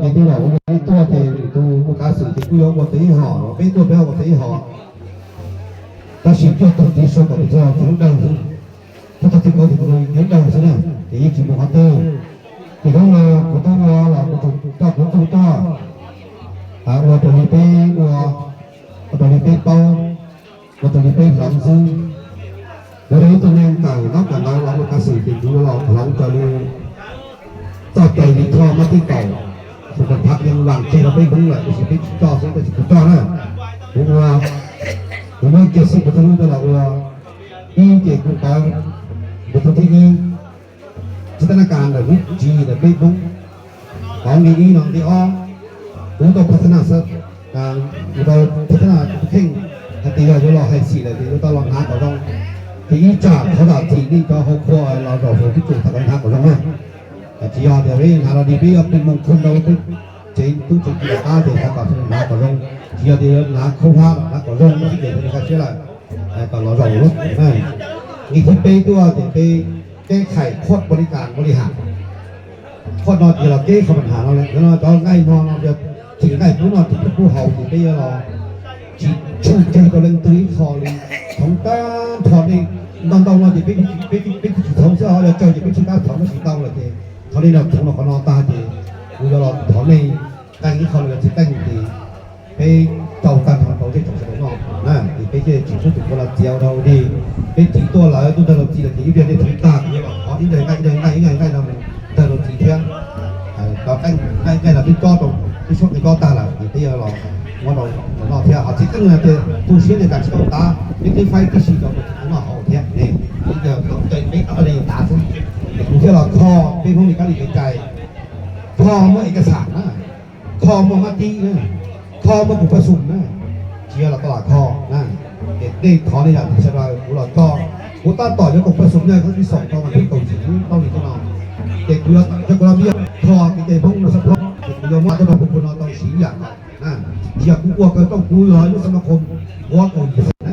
Tej zaum ua ib tuaj ces lwm tus ua kav xwm ces kuj yuav ua tau ib hom, peb tuaj peb ua tau ib hom. Tab sis coj tug txiv sau kom txiv txog txiv lub dawb xwb, coj tug txiv kauv txiv lub dawb xwb na, ces yeej tsis mus qhov twg. Ces hnub no kuv twb ua los kuv coj kuv txuj tuaj ua raws li peb ua, ua raws li peb paub, ua raws li peb hloov xwb. Kuv yog ib tug neeg kawm ntaub kawm ntawv los ua kav xwm ces kuv los hloov raws li txoj cai li Choj Mab Tib Kaum, tus kom thav yeej vam tseg rau peb Hmoob lawm, tab sis peb tsis coj xwb, tab sis kuv coj na. Kuv ua, kuv muab kiag xwb kuv thiaj li tau los ua. Ib ces kuv tawv, kuv tus thib ib, tsis tab na kas ntawm lub tswv yim ntawm peb Hmoob, qhov nqe ib no nqe ob, kuv tau phas xas nas, kuv tau phas xas nas kuv kheej hais tias yog yuav los hais xim lawm ces yuav tau los hnav kom zoo. Ces ib tsam thov zam txim nej cov hauv qhua los zaum saum tib txum txhaj kom hnav kom zoo na. Tsis yog tias peb hnav los li peb yuav plig moo khum rau tub tsev tub tsev kis tom qab ces hnav kom hnav kom zoo. Tsis yog tias yuav hnav khaub hlab los hnav kom zoo xwb ces nws kaj siab lawm, kom los zaum lub. Nqe thib peb tuaj ces peb keb khais khuab pov li kas npaum li has. Khuab no ces los keb qhov pab has no, cov no cov nqaij no no yog tsis nqaij pub noj tsis pub haus ces peb yuav los tsis tshum tseg rau leej twg ib qho li. Txhoov tag nrho nej, ntau ntau no ces peb, peb twb tsis txhoov xwb, yog tsawg ces peb tsis kam txhoov, tab sis ntau lawm ces thov nej los txhoov los qhov no tag ces kuv yuav los thov nej qee ib qho los yog tsis qee ces peb rau tag nrho rau zej tsoom sawv daws noj na, ces peb thiaj tsis pub tus ua los txiav ua dog ua dig. Peb txiv tuaj lawm, tuaj ntawg los txiv lawm ces ib pliag nej txiv tag ces yuav los thov ib daig nqaij ib daig nqaij ib daig nqaij no mus ntawg rau txiv thiab. Cov nqaij nqaij no twb cob rau, twb suab nqaij cob tag lawm ces peb yuav los muab rau noj thiab. Ho txiv qeej no ces tu siab tias tas tsis tau tav, peb twb faib tib si rau noj hauv thiab ne. Peb tav xwb, kuv thiaj los kho peb Hmoob li kab li kev cai, kho muab ev kas xam na, kho muaj mab tib na, kho muaj kum paj xum na, tsis yog los tau lam kho na. Ces nej thov nej zam txim sawv daws, kuv los txog, kuv tab tom yuav kum paj xum nyob koj tib xom tau mas peb kaum tsim lub tauj li tej no. Ces kuv yuav, kuv los pib kho kev cai Hmoob no xab phob, ces kuv yuav muab tuaj rau kuv no tau siv ib yam kom na. Tsis yog kuv ua kawg rooj, kuv yog ib lub xab ma khoo, kuv kaum yim xeem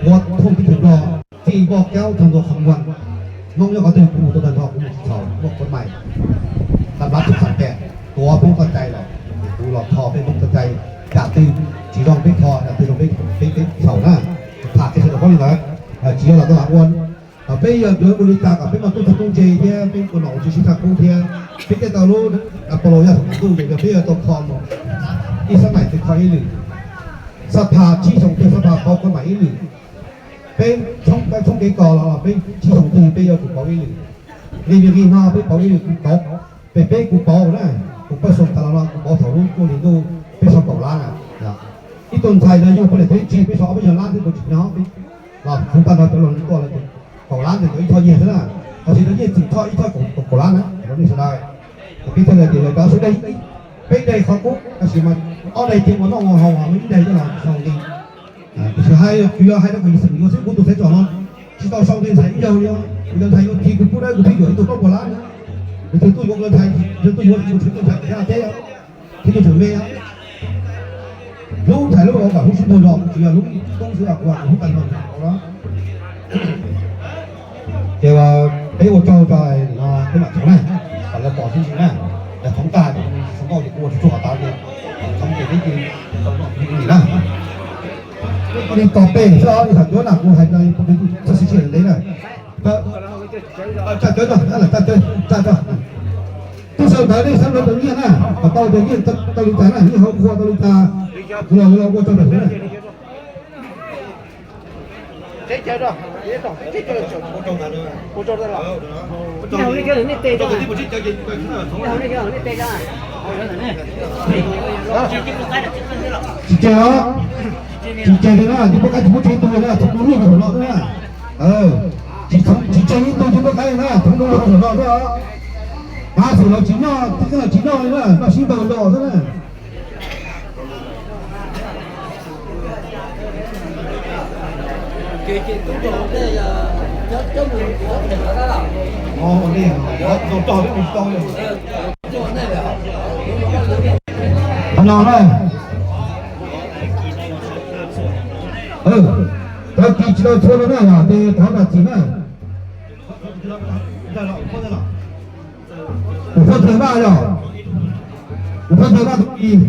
na, kuv thooj tib tug nplog, txij Vaj Kaub tag ntua Kham Vaj, Hmoob nyob qhov twg kuv mus tau tag nrho, kuv mus tsis txhaum, muaj khuab mais, tab lab tsis xam pem, tuav Hmoob txoj cai los, kuv los kho peb Hmoob txoj cai, yam twg tsis zoo peb kho, yam twg zoo peb, peb, peb txhaum na. Tham kiag sawv daws paub li ntawd, tsis yog los tau lam ua. Thaum peb yog yuav ua li cas kom peb muaj tub txawg tub ntse thiab peb ua nom ua tswv sib tshaj kub thiab peb thiaj tau lub Nais Phoo Laus Yaj Thaum Ntuj ces yog peb yuav tau kho mus ib xab maim twg kho ib lwm, xab phas tsib xyoo twg xab phas pauv khuab mais ib lwm. Peb tshoob kev kos los peb tsib xyoo twg peb yuav tsum pauv ib lwm. Li vim li no peb pauv ib lwm kuv pauv, pem peb kuv pauv na, kuv paj xoo tas los no kuv pauv thaum lub cuaj hli ntuj peb sau kaum lab na. Ib tug ntxhais no yug poj niam teb tsis peb sau ob peb yog lab twb tau tsis nyob los kuv paj no cov los tuaj lawm ces kaum lab ntawm cov ib txho nyiag xwb na. Tam sim no nyiaj txim txho ib txho kaum lab na rau nej sawv daws. Peb thiaj li tias lawv cov sawv daws peb daig qhov kub tab sis mas ob daig ces ua noj ua haus mas ib daig coj los sau nqi. Tiam sis hais, kuv yog hais rau kuv xeem yuav xwb, kuv tus xeev tsom no tsis tau sau nqi ntxhais ib zaug li. Kuv cov ntxhais yuav khi kuv pub dawb kuv pib yuam ib tug plaub puas lab na. Kuv twb tuaj yuav kuv ntxhais, twb tuaj yuav kuv tsis tuaj ntxhais pem Nyab Laj teb, thiab yuav tsum me. Lub ntxhais lub no kom hlub sib ntuag zog, tsis yog hlub tub xwb, kuv hlub tag nrho no. Ces peb ua tsaug rau no peb mam txhoov na, kom lawv pom sib ntsib na. Lawv txhoov tag, txhoov nkauj ces kuv ua tsuag tsuag tas ces txhoov ces peb cia li tau noj ua si na. Peb ua li tos pem xwb, ib tham cuab na, kuv hais txog sib sij hawm ntev na. Tsa cawv tso, tsa cawv, tsa tso. Twb sawv ntawd nej sawv ntawd tau nyiaj na, kom tau tias nyiaj tau li cas na, nyiaj hauv qhua tau li cas, kuv los ua tsaug ntawm na. Tsis tseg os, tsis tseg li na, tsis muaj qaib tsis muaj tsev tus na, txhob du lug rau saum no xwb na. Tsis tseg ib tug tsis muaj qaib na, txhob du lug rau saum no xwb os. Kav xwm los tsis noj, tib tug los tsis noj li na, noj sib npaug los xwb na. Qhov no na, cov kis tsis tau txhua no na, yog ces thov zam txim na. Kuv thov txim na yog. Kuv pheej tau dab tus kis,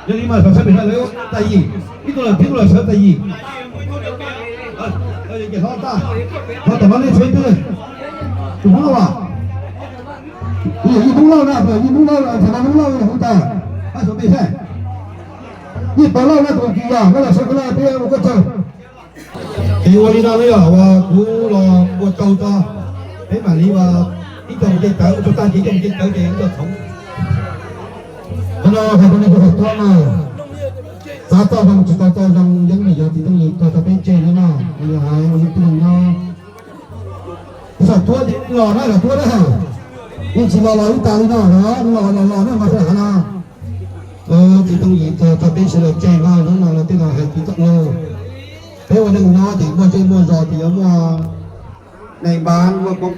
yog li mas sawv pem no lawv tag yim, ib tug lawm peb tug lawm sawv tag yim. Ces hlob tag, hlob tom no nej tshuav twg? Tus Hmoob Lauj as? Yij Hmoob Lauj na, yij Hmoob Lauj, ntxhais no Hmoob Lauj hu tas, ab sawv pem saib. Yij Pov Lauj na tus kis yog, koj los sawv koj los peb ua koj tsaug. Ces ua li no na yog uas kuv los ua tsaug tso, peb mam li ua ib co mus ce cawv, ua tsaug tag ces ib co mus ce cawv ces ib co txhoov. Qhov no hais rau nej cov tuaj no, xav txoj zoo tsis tau txoj zoo, yeej vim yog txiv Tooj Yim tuag rau peb tseg no no, yog hais ua li peb no. Saum tuab ces los na, saum tuab na, yeej tsis los los ib tas li no, los los los na mas saib hav no. Txiv Tooj Yim tuag rau peb sawv daws tseg no, hnub no los tej zaum hais tsis txog lawm. Peb ua neej nyob ces muaj zej muaj zos ces yuav muaj neeg npab, muaj koom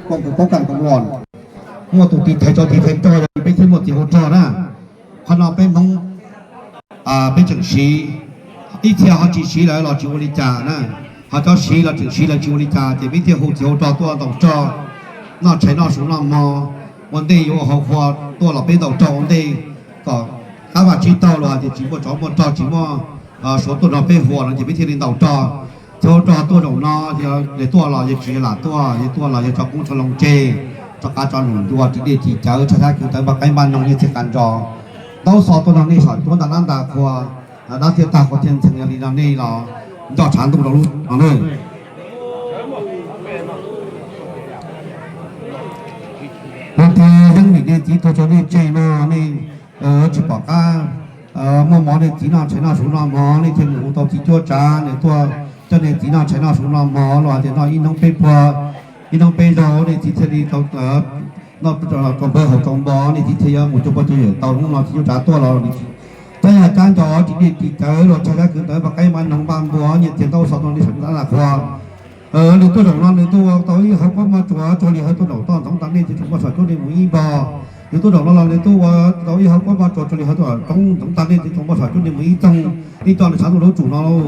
haum koom los, muaj tus tiv thaiv tso tiv thaiv rau, peb thiaj muaj txiv hau rog na. Qhov no peb Hmoob peb tseem siv, ib txhia ho tsis siv lawm los tsis ua li cas na, ho cov siv los tseem siv lawm tsis ua li cas ces peb thiaj hu txiv hau rog tuaj ntaus rog, noj tshais noj su noj hmo, ua ntej yuav ua hauv qhua tuaj los peb ntaus rog ua ntej, kom qab vaj tsib taug los hais tias tsis muaj tsov muaj rog tsis muaj suav tuaj nrog peb hu no ces peb thiaj li ntaus rog. Txiv hau rog tuaj zaum no, yog tuaj los yog tsis yog lam tuaj, yog tuaj los yog tso qoob tso loo tseg, tso qav tso num ncua, ris dej ris cawv, tshaj xyab kwv tawv npaj qaib npaj noog nyiaj txiag qas ntsos ntaub xov tuaj nrog nej saum cuab nta dab nta qhua, dab thiaj tag qhua thiaj ntxhee, yog li no nej los nco tshav ntuj rau lub no na. Kuv tias yeej vim nej txiv tuag rau nej tseg no nej tsis pom qab muaj mov nej txiv noj tshais noj su noj hmo, nej thiaj mus hu tau txiv cuab tsav nws tuaj coj nej txiv noj tshais noj su noj hmo los hais tias noj ib hnub peb puag, ib hnub peb zaug, nej txiv thiaj li tau noj rau npawg haus rau npo, nej txiv thiaj yuav mus cuag pog cuag yawm tau. Hnub no txiv cuab tsav tuaj los cab yag cab ntsos ris dej ris cawv los tshaj xyab kwv tawv npaj qaib npaj noog npaj npua nyiaj txiag ntaub xov tuaj nrog nej saum cuab nta dab nta qhua. Nws tuaj zaum no nws tuaj ua tau ib hauv kuab moj tsuas tsuag li hauv tuaj zaum toj ntxoov tas nej txiv tsoom poj saum cuab nej mus ib npog. Nws tuaj zaum no los nws tuaj ua tau ib hauv kuab moj tsuas tsuag li hauv tuaj zaum toj ntxoov tas nej txiv tsoom poj saum cuab nej mus ib txoog, ib co nws tshav ntuj lub tsum no lauj.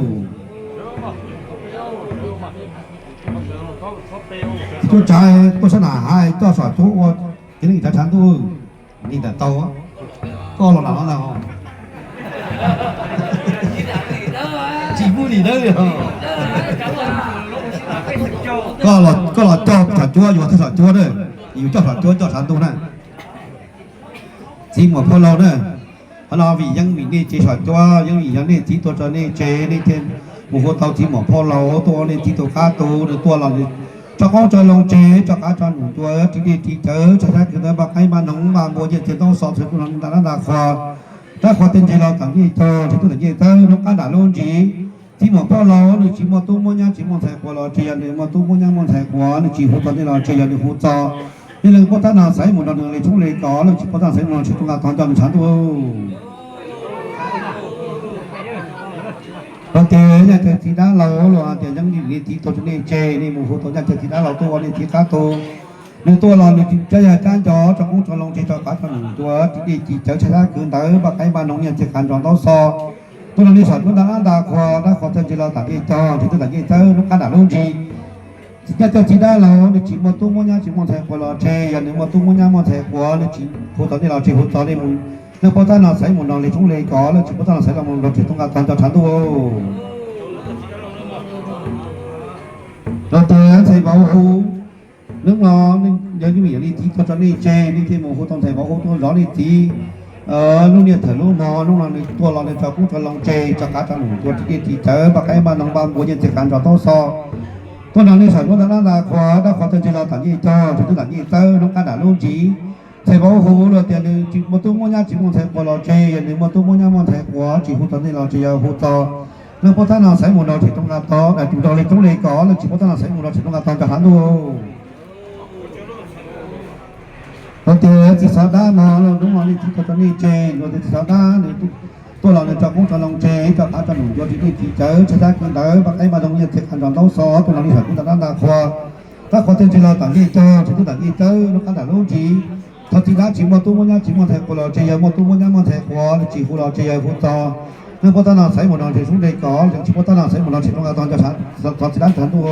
Txiv cuab tsav tuaj sab nam hav coj saum cuab ua, ces nej tshav tshav ntuj li ntawm tau. Koj los nam no ntag, tsis muaj li dawb li. Koj los coj saum cuab, yus thawj saum cuab na, yus coj saum cuab coj tshav ntuj na. Txiv muam phauj laus na, qhov no vim yeej vim nej tsev saum cuab, yeej vim yog nej txiv tuag rau nej tseg nej thiaj mus hu tau txiv muam phauj laus tuaj ua nej txiv tus qab tus, nws tuaj los nws tso qoob tso loo tseg, tso qav tso num ncua, ris dej ris cawv, tshaj xyab kwv tawv npaj qaib npaj noog npaj npua nyiaj txiag ntaub xov txhua tus no nta dab nta qhua, dab qhua tej ntses los tam ncej cog, ntses tuaj tam ncej txawb, lub qab nram lub ntsis. Txiv muam phauj laus nws tsis muaj tub muaj nyab tsis muaj ntxhais quas los tseg, yog nws muaj tub muaj nyab muaj ntxhais quas nws tsis hu txog nej los tseg, yog nws hu txog, nej leej pab tab no xaiv mus nrog nws li tshoob li kos, leej tsis pab tab no xaiv mus nrog tsis tu nqa tog nco nws tshav ntuj. Hos tias nyaj cawv txiv dab laug los hais tias yeej vim nej txiv tuag rau nej tseg, nej mus hu tau nyaj cawv txiv dab laug tuaj ua nej txiv qab tus. Nws tuaj los nws cab yag cab ntsos tso qoob tso loo tseg, tso qav tso num ncua, ris dej ris cawv, tshaj xyab kwv ntawv npaj qaib npaj noog nyiaj txiag qas ntsos ntaub xov tuaj nrog nej saum cuab nta dab nta qhua, dab qhua tej ntses los tam ncej cog, ntses tuaj tam ncej txawb, lub qab nram lub ntsis. Nyaj cawv txiv dab laug nws tsis muaj tub muaj nyab tsis muaj ntxhais quas los tseg, yog nws muaj tub muaj nyab muaj ntxhais quas nws tsis hu txog nej los tseg, hu txog nej mus, leej pab tab no xaiv mus nrog li tshoob li kos, leej tsis pab tab no xaiv los mus nrog tsis tu nqa tog nco tshav ntuj. Los tias ntxhais vauv hu, hnub no yog nej vim yog nej txiv tuag rau nej tseg, nej thiaj mus hu tau ntxhais vauv hu tuaj zov nej txiv lub niaj thawm lub hmo. Hnub no nws tuaj los nws tso qoob tso loo tseg, tso qav tso num ncua, ris dej ris cawv, npaj qaib npaj noog npaj npua nyiaj txiag qas ntsos ntaub xov tuaj nrog nej saum cuab nta dab nta qhua, dab qhua tej ntses los tam ncej cog, ntses tuaj tam ncej txawb, lub qab nram lub ntsis. Ntxhais vauv hu los tias nws tsis muaj tub muaj nyab tsis muaj ntxhais quas los tseg, yog nws muaj tub muaj nyab muaj ntxhais quas tsis hu txog nej los tseg, yog hu txog leej pab tab no xaiv mus nrog tsis tu nqa tog, nrog li tshoob li kos, leej tsis pab tab no xaiv mus nrog tsis tu nqa tog nco tshav ntuj. Hos tias txiv xov dab no hnub no nej txiv tuag rau nej tseg, los tias txiv xov dab nws tuaj los nws tso qoob tso loo tseg, tso qav tso num ncua, ris dej ris cawv, tshaj xyab kwv ntawv npaj qaib npaj noog nyiaj txiag qas ntsos ntaub xov tuaj nrog nej saum cuab nta dab nta qhua, dab qhua tej ntses los tam ncej cog, ntses tuaj tam ncej txawb, lub qab nram lub ntsis. Thov txiv dab tsis muaj tub muaj nyab tsis muaj ntxhais quas los tseg, yog muaj tub muaj nyab muaj ntxhais quas nws tsis hu los tseg, yog hu txog leej pab tab no xaiv mus nrog tsis tu nqa tog, leej tsis pab tab no xaiv mus nrog tsis tu nqa tog nco tshav, thov txiv dab tshav ntuj.